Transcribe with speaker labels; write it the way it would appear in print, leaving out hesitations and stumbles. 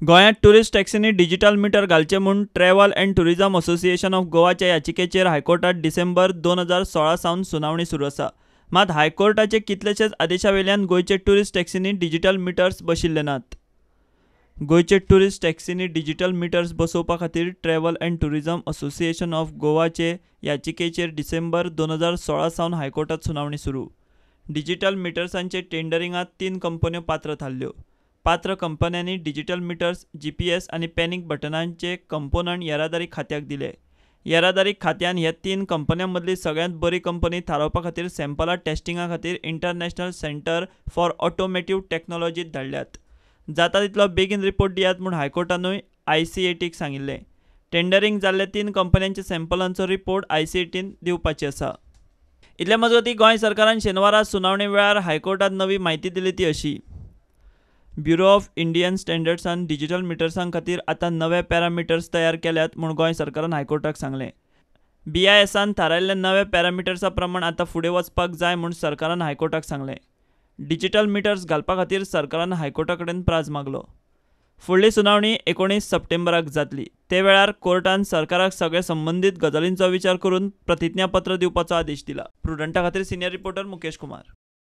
Speaker 1: गोंयांत tourist टॅक्सींनी digital metre घालचे म्हूण travel and tourism association of गोवाच्या याचिकेचेर हायकोर्टात डिसेंबर 2016 सावन सुनावणी सुरू आसा. मात हायकोर्टाचे कितलेशेच आदेशा वेल्यान गोंयचे ट्युरिस्ट टॅक्सींनी डिजिटल मिटर्स बशिल्ले नात. गोंयचे ट्युरिस्ट टॅक्सींनी डिजिटल मिटर्स बसोवपा खातीर travel and tourism association of गोवाचे याचिकेचेर डिसेंबर 2016 सावन हायकोर्टात सुनावणी सुरू. डिजिटल मिटर्सांचे टेंडरिंगांत 3 कंपन्यो पात्र थारल्यो. पात्र कंपन्यांनी डिजिटल मिटर्स, GPS आनी पॅनीक बटनांचे कंपोनंट येरादारी खात्याक दिले. येरादारी खात्यान ह्या 3 कंपन्यां मदली सगळ्यांत बरी कंपनी थारावपा खातीर सॅम्पलां टेस्टिंगा खातीर इंटरनॅशनल सेंटर फॉर ऑटोमेटीव टॅक्नॉलॉजीत धाडल्यात. जाता तितलो बेगीन रिपोर्ट दियात म्हूण हायकोर्टानूय ICATक सांगिल्लें. टेंडरींग जाल्ल्या 3 कंपन्यांच्या सॅम्पलांचो रिपोर्ट ICATन दिवपाची आसा. इतले मजगतीं गोंय सरकारान शेनवारा सुनावणे वेळार हायकोर्टात नवी म्हायती दिली ती अशी. ब्युरो ऑफ इंडियन स्टँडर्ड्सान डिजिटल मिटर्सां खातीर आतां नवे पॅरामिटर्स तयार केल्यात म्हूण गोंय सरकारान हायकोर्टाक सांगलें. BISान थारायल्ल्या नव्या पॅरामिटर्सा प्रमाण आतां फुडें वचपाक जाय म्हूण सरकारान हायकोर्टाक सांगलें. डिजिटल मिटर्स घालपा खातीर सरकारान हायकोर्टा कडेन प्राज मागलो. फुडली सुनावणी 19 सप्टेंबराक जातली. ते वेळार कोर्टान सरकाराक सगळे संबंदीत गजालींचो विचार करून प्रतिज्ञापत्र दिवपाचो आदेश दिला. प्रुडंटा खातीर सिनियर रिपोर्टर मुकेश कुमार.